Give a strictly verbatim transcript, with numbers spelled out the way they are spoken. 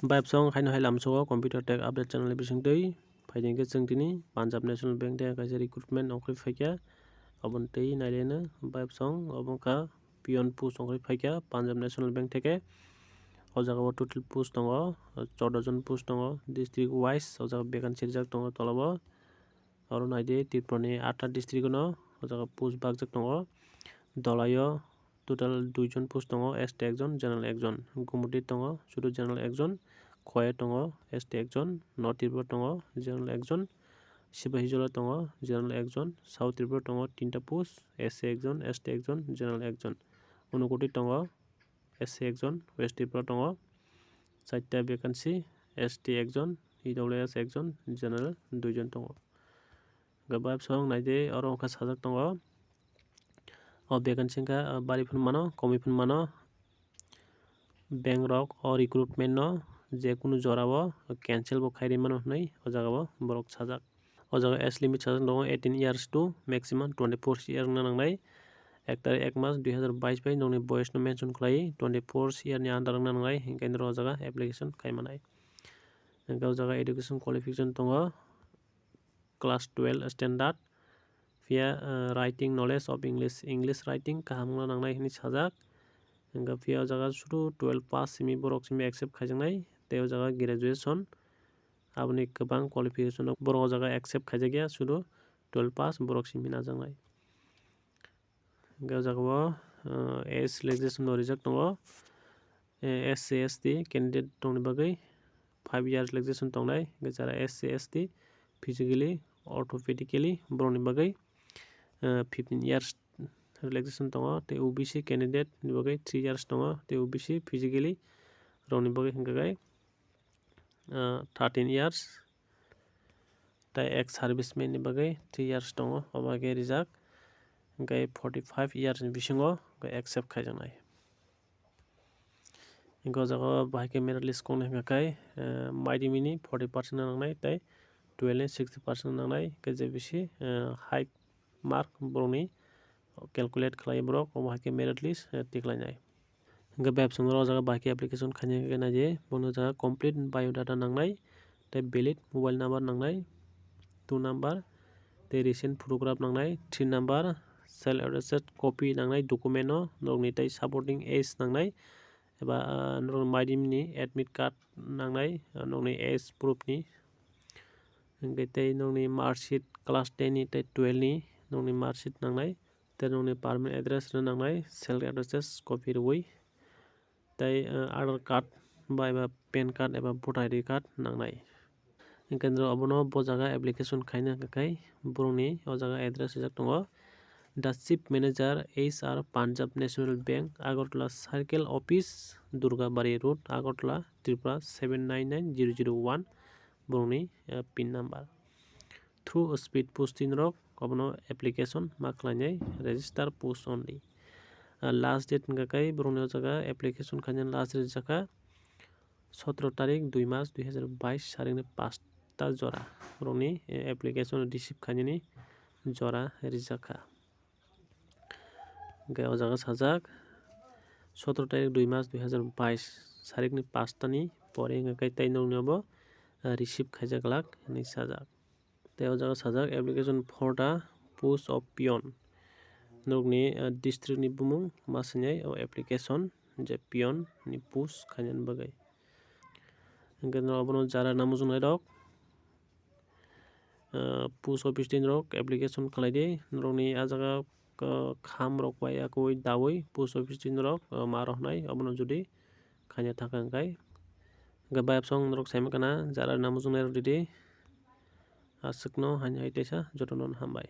Bayapsong haino hai lamsogo Computer Tech Update channel ni bisingtwi phaidi hwnkhe chwng tini Punjab National Bank de kaisa recruitment ongkhorwi phaikha. Aboni twi naileno bayapsong obo wngkha peon post ongkhorwi phaikha Punjab National Bank theke. O jaga o total post tongo chordo jon post tongo, district wise o jaga vacancy rijak tongo tolabo. Oro naidi Tripura ni atta district no o jaga post bakjak tongo. Dolaio total dui jon post tongo, S T ekjon, general ekjon. Gumoti tongo sudu general ekjon, Khowai tongo S T ekjon, North Tripura tongo general ekjon, Sipahijola tongo general ekjon, South Tripura tongo tinta post, S C ekjon, S T ekjon, general ekjon. Unakoti tongo S C ekjon, West Tripura tongo chaita vacancy, S T ekjon, E W S ekjon, general duijon tongo. Hwnkhe bayapsong naidi oro wngkha sajak tongo. O vacancy wngkha, ah, bari phano mano, komwi phano mano. Bank rok o recruitment no je kunu jora o cancel bo khairwi mano hwnwi o jaga o borok sajak. O jaga age limit sajak tongo eighteen years to maximum twenty-four year wngna nangnai. Ek tarik ek mas dui hazar bais bai nokni boyes no mention khlai twenty-four year ni under wngna nangnai, hinkhe norok o jaga application khai manai. Hinkhe o jaga education qualification tongo class twelve standard, phiya, ah, writing knowledge of English, English writing kaham wngna nangnai hinwi sajak. Hinkhe phiya o jaga sudu twelve pass simi borok simi accept khaijaknai, tei o jaga graduation. Aboni kwbang qualification rok borok o jaga accept khaijakya, sudu twelve pass borok simi najaknai. Hinkhe o jaga o, uh, age relaxation no rijak tongo. Eh, S C S T candidate rokni bagwi five years relaxation tongnai. Hinkhe jara S C S T physically, orthopedically borokni bagwi, uh, fifteen years relaxation tongo. Tei O B C candidate ni bagwi three years tongo. Tei O B C physically rokni bagwi hinkhe kai, ah, thirteen years, tei ex serviceman ni bagwi three years tongo, obo khe rijak, hwnkhe forty five years ni bisingo hwnkhe accept khaijaknai. Hwnkhe o jaga o bahai khe merit list kok nai hwnkha khe, eh, maidimini forty percent no nangnai tei twelve ni sixty percent no nangnai, hwnkhe je bisi, eh, high mark borokni calculate khlai borok, omo hai khe merit list, eh, tikhlainai. Hwnkhe bayapsong o jaga bahai khe application khaina hwnkhe naidi, bono jaga complete biodata nangnai, tei valid mobile number nangnai, two number, tei recent photograph nangnai, three number, self attested copy nangnai document no, norokni tei supporting age nangnai, eba, ah, norok maidimni admit card nangnai, ah, nokni age proof ni, hwnkhe tei nokni mark sheet class ten ni tei twelve ni nokni mark sheet nangnai, tei nokni permanent address rwna nangnai, self address copy rwui, tei, ah, Aadhaar card ba eba pan card eba voter I D card nangnai. Hwnkhe norok obono bo jaga application khaina hwnkha khe borokni o jaga address rijak tongo, The Chief Manager, H R, Punjab National Bank, Agartala Circle Office, Durgabari Road, Agartala, Tripura seven nine nine zero zero one, borokni, eh, pin number. Through speed posting rok obono application ma khlainai, register post only. Ah, last date hwnkha khe borokni o jaga application khainani last date jakha sotro tarik dui mas dui hazar bais sarikni pasta jora borokni, eh, application receive khainani jora rijakha. Hwnkhe o jaga sajak sotro tarik dui mas dui hazar bais sarikni pasta ni pore hwnkha khe tei nokni obo, eh, receive khaijak glak hinwi sajak. Tei o jaga sajak application for the post of peon. Norokni, eh, district ni bumung ma swinai o application je peon ni post khainani bagwi. Hwnkhe norok abono jara namo chwngnairok, eh, post office ni norok application khlai di. Norokni ah jaga, eh, kham rok bai yakui daui post office ni norok, eh, ma rok hnai abono jodi khaina thangkha hwnkhe. Hwnkhe bayapsong norok saimang khana jara namo chwngnairok ridi. Aswkno haino hai teisa jotono hambai.